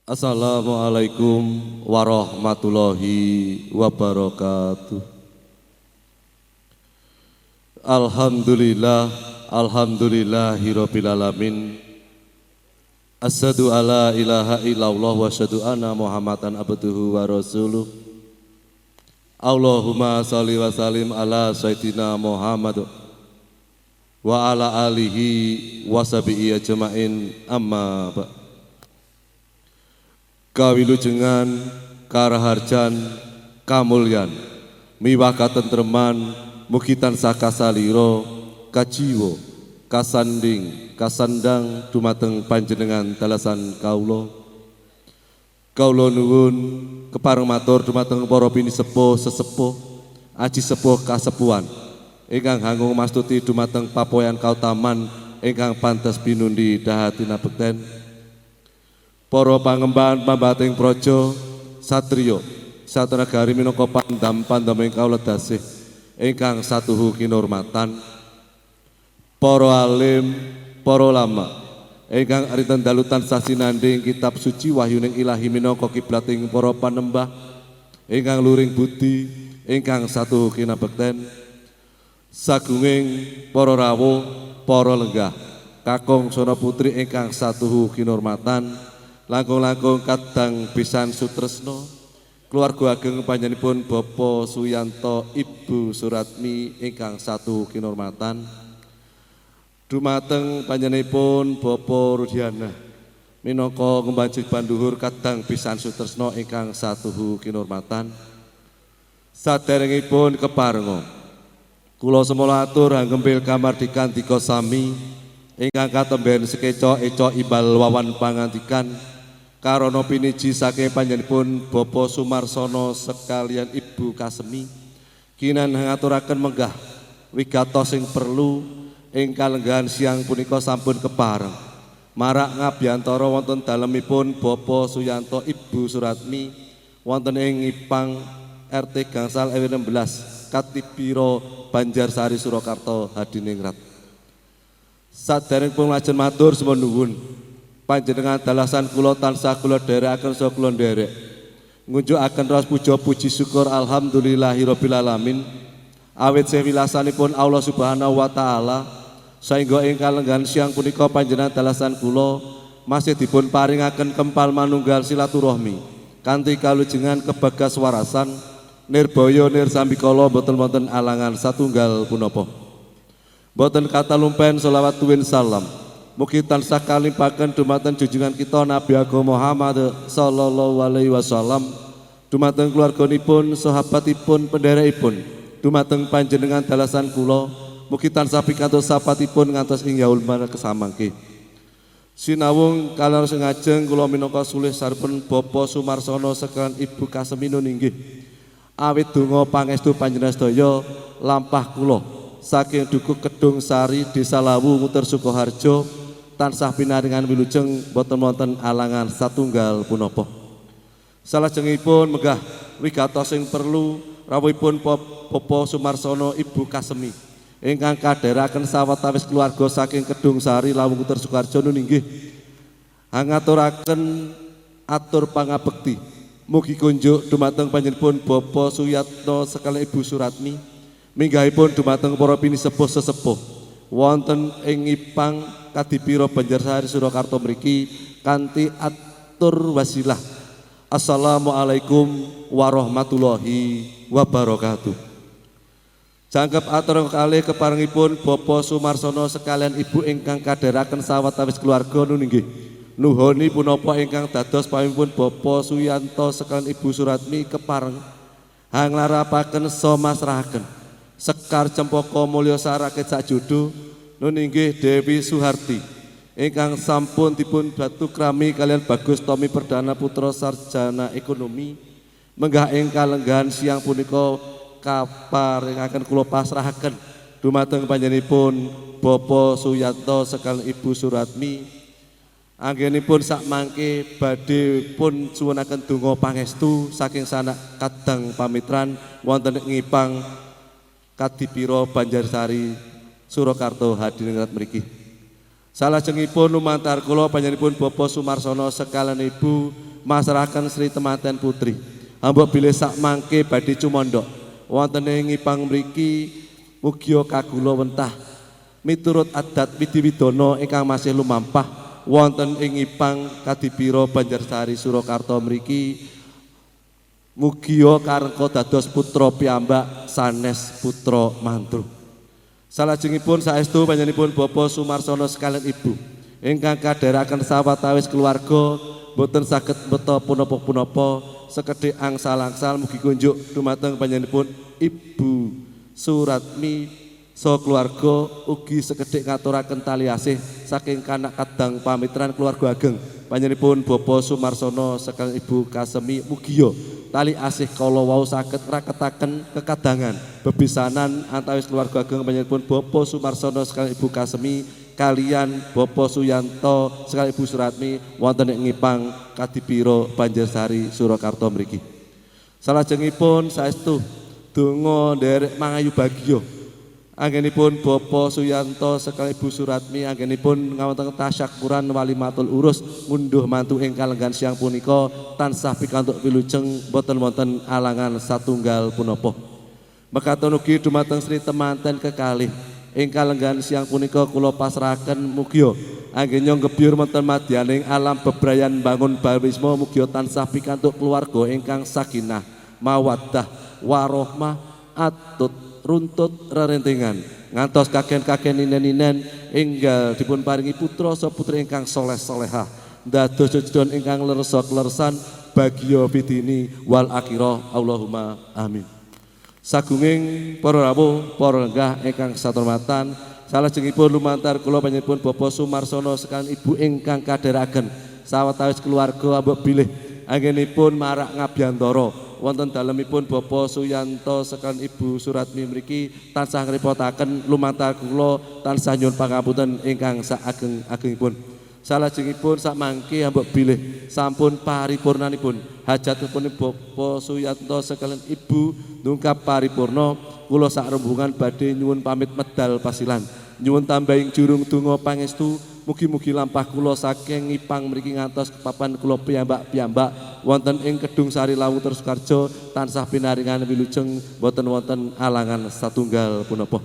Assalamualaikum warahmatullahi wabarakatuh. Alhamdulillah, alhamdulillahirabbil alamin. Asyhadu alla ilaha illallah wa asyhadu anna Muhammadan abduhu wa rasuluh. Allahumma sholli wa sallim ala sayyidina Muhammad wa ala alihi wa sahbihi ajmain, amma ba'. Kawilujengan, karaharjan, kamulyan, miwah katentreman mugi tansah kasalira, kajiwa, kasanding, kasandang dumateng panjenengan dalasan kawula. Kawula nuwun kepareng matur dumateng para pinisepuh, sesepuh, aji sepuh, kasepuhan ingkang hanggung mastuti dumateng papoyan kautaman ingkang pantes pinundi daha tinabekten, para pangemban pambating praja satriya satranegari minangka pandam pandaming kawula dasih ingkang satuhu kinurmatan, para alim, para ulama ingkang arinten dalu tansah sinanding kitab suci wahyuning ilahi minangka kiblating para panembah ingkang luring budi ingkang satuhu kinabekten, sagunging para rawuh, para lenggah, kakung sono putri ingkang satuhu kinurmatan, langkung-langkung kadang pisan sutresno keluarga ageng panjenenganipun Bapak Suyanto, Ibu Suratmi ingkang satuhu kinurmatan, dumateng panjenenganipun Bapak Rudiana minangka ngembanjik panduhur kadang pisan sutresno ingkang satuhu kinurmatan. Saderengipun keparenga kula semula atur hanggempil kamardikan dika sami ingkang katemben sekeca eca imbal wawan pangandikan karana piniji saking panjenenganipun Bapak Sumarsono sekalian Ibu Kasemi kinan ngaturaken menggah wigatos sing perlu ing kalenggahan siang punika sampun kepareng marak ngabyantara wonten dalemipun Bapak Suyanto, Ibu Suratmi wonten ing Ngipang RT gangsal RW 16 Katipiro, Banjarsari, Surakarta Hadiningrat. Saderengipun lajeng matur sembah nuwun, panjenengan dalasan kula tansah kula dherekaken saha kula nderek ngunjukaken raos puja puji syukur alhamdulillahirabbil alamin awit wilasanipun Allah Subhanahu wa taala saengga ing kalenggahan siang punika panjenengan dalasan kula masih dipun paringaken kempal manunggal silaturahmi kanthi kalujengan kebagas warasan nirbaya nirsambikala, boten wonten alangan satunggal punapa. Boten katalumpen selawat tuwin salam mugi tansah kalimpaken dumateng junjungan kita Nabi Agung Muhammad sallallahu alaihi wasallam, dumateng keluarganipun, sahabatipun, penderekipun, dumateng panjenengan dalasan kula mugi tansah pikantuk sapatipun ngantos ing yaul kesamangke. Sinawung kalian sing ngajeng, kula minangka sulih saripun Bapak Sumarsono sekalian Ibu Kaseminun inggih awit donga pangestu panjenengan sedaya lampah kula saking Dukuh Kedung Sari, Desa Lawu, Nguter, Sukoharjo tansah pinaringan wilujeng, boten wonten alangan satunggal punapa. Salajengipun megah wigatos sing perlu rawuhipun Bapak Sumarsono, Ibu Kasemi ingkang kadherekaken sawetawis keluarga saking Kedung Sari, Lawu, Nguter, Sukoharjo nun inggih hangaturaken atur pangabekti mugi kunjuk dumateng panjenenganipun Bapak Suyatno sekalian Ibu Suratmi, minggahipun dumateng para pinisepuh sesepuh wonten ing Ngipang, Kadipiro, Banjarsari, Surakarta mriki kanthi atur wasilah. Assalamualaikum warahmatullahi wabarakatuh. Jangkep atur kalih keparengipun Bapak Sumarsono sekalian Ibu ingkang kadherekaken sawetawis keluarga nun inggih nuhoni punapa ingkang dados pamipun Bapak Suyanto sekalian Ibu Suratmi kepareng hanglarapaken so masrahaken Sekar Cempaka Mulya Sarakit Sajudu nun inggih Dewi Suharti ingkang sampun dipun batu krami kalian Bagus Tommy Perdana Putra Sarjana Ekonomi, menggah ing kalenggahan siang punika kaparingaken kula pasrahaken dumateng panjenenganipun Bapak Suyanto sekalian Ibu Suratmi. Anggenipun sak mangke badhe pun suwunaken donga pangestu saking sanak kadang pamitran wonten Ngipang, Kadipiro, Banjarsari, Surakarta Hadiningrat mriki. Salajengipun lumantar kula panjenenganipun Bapak Sumarsono sekalian Ibu masrahaken Sri Temanten Putri. Ambok bilih sak mangke badhe cumandha wonten ing ngipang mriki, mugia kagula wentah miturut adat widi-widana ingkang masih lumampah wonten ing Ngipang Kadipiro Banjarsari Surakarta mriki, mugia karengka dados putra piyambak sanes putra mantru. Salajengipun saestu panjenenganipun Bapak Sumarsono sekalian Ibu ingkang kadherekaken sawetawis keluarga boten saged mbeta punapa-punapa, sekedhik angsal-angsal mugi kunjuk dumateng panjenenganipun Ibu Suratmi so keluarga, ugi sekedhik ngaturaken tali asih saking kanak kadang pamitran keluarga ageng panjenenganipun Bapak Sumarsono sekalian Ibu Kasemi, mugia tali asih kala wau saged raketaken kekadangan bebisanan antawis keluarga ageng panjenenganipun Bapak Sumarsono sekalian Ibu Kasemi kalian Bapak Suyanto sekalian Ibu Suratmi wonten ing Ngipang Kadipiro Banjarsari Surakarta mriki. Salajengipun saestu donga nderek mangayu bagya anggenipun Bapak Suyanto sekalian Ibu Suratmi anggenipun ngawontenaken tasyakuran walimatul urus ngunduh mantu ing kalenggan siang punika tansah pikantuk wilujeng, boten wonten alangan satunggal punapa. Mekaten ugi dumateng Sri Temanten kekalih ing kalenggan siang punika kula pasrahaken, mugia anggenya gebyur wonten madyaning alam bebrayan bangun bawisma, mugia tansah pikantuk keluarga ingkang sakinah mawaddah warohmah, atut runtut rerentingan ngantos kaken-kaken ninen-ninen, enggal dipun paringi putra saha putri ingkang soleh solehah, dados jejodon ingkang leresa kleresan, bagya fidini wal akhirah, Allahumma amin. Sagunging para rawuh, para lenggah ingkang satormatan, salajengipun lumantar kula panjenenganipun Bapak Sumarsono sekalian Ibu ingkang kadherekaken sawetawis keluarga ambok bilih anggenipun marak ngabyantara wonten dalemipun Bapak Suyanto sekalian Ibu Suratmi mriki tansah ngrepotaken, lumantar kula tansah nyuwun pangapunten ingkang saageng-agengipun. Salajengipun sak mangke ambok bilih sampun paripurnanipun hajatipun Bapak Suyanto sekalian Ibu ndungkap paripurna, kula sak rombongan badhe nyuwun pamit medal pasilan, nyuwun tambahing jurung donga pangestu, mugi-mugi lampah kula saking Ngipang mriki ngantos papan kula piyambak-piyambak wonten ing Kedung Sari Lawu Sukarjo tansah pinaringan wilujeng, boten wonten alangan satunggal punapa.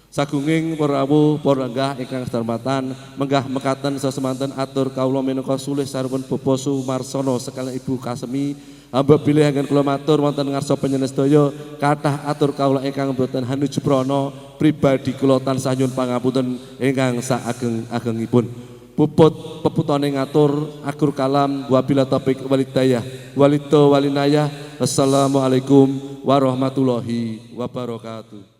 Sagunging para rawuh, para lenggah ingkang sedarmatan, menggah mekaten sesemanten atur kawula minangka sulih saripun Bapak Sumarsono sekalian Ibu Kasemi. Ambek bilih anggen kula matur wonten ngarsa panjenengan sedaya kathah atur kawula ingkang boten hanuju prana, pribadi kula tansah nyuwun pangapunten ingkang saageng-agengipun. Puput peputane ngatur akur kalam, wabila taufik walhidayah walito walinayah. Wassalamualaikum warahmatullahi wabarakatuh.